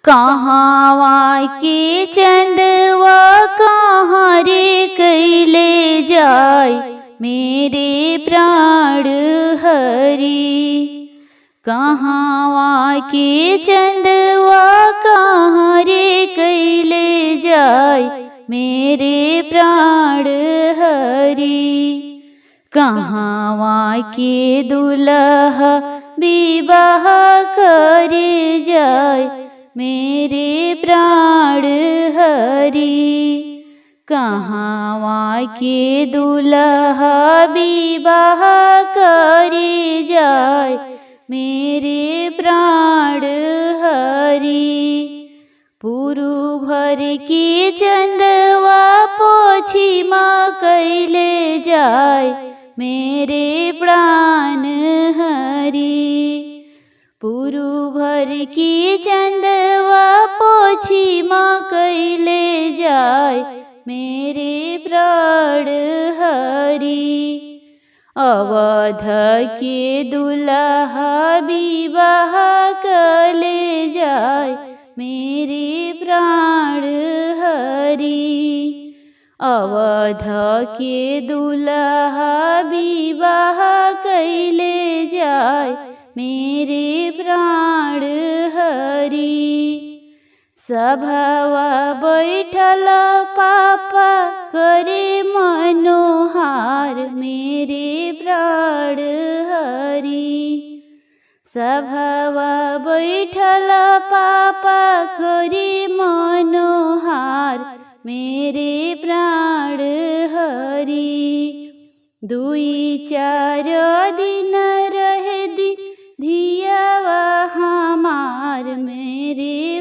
कहाँवा के चंदवा कहाँ रे कैले जाय मेरे प्राण हरि। कहाँवा के चंदवा कहाँ रे कैले जाय मेरे प्राण हरि। कहाँवा के दुल्हा विवाह करे जाय मेरे प्राण हरि। कहाँवा के दुल्हा विवाह करे जाय मेरे प्राण हरि। पुरु भर की चंदवा पोछी माँ कैले जाय मेरे प्राण हरि। पुरु भर की चंदवा पोछी माँ कैले जाय मेरे प्राण हरि। अवध के दुल्हा विवाह कले जाय मेरे प्राण हरि। अवध के दुल्हा विवाह कैले जाय मेरे प्राण हरि। सभवा बैठल पापा करे मनोहार मेरे प्राण हरि। सभवा बैठल पापा करे मनोहार मेरे प्राण हरि। दुई चार दिन रह दी धियावा हमार मेरे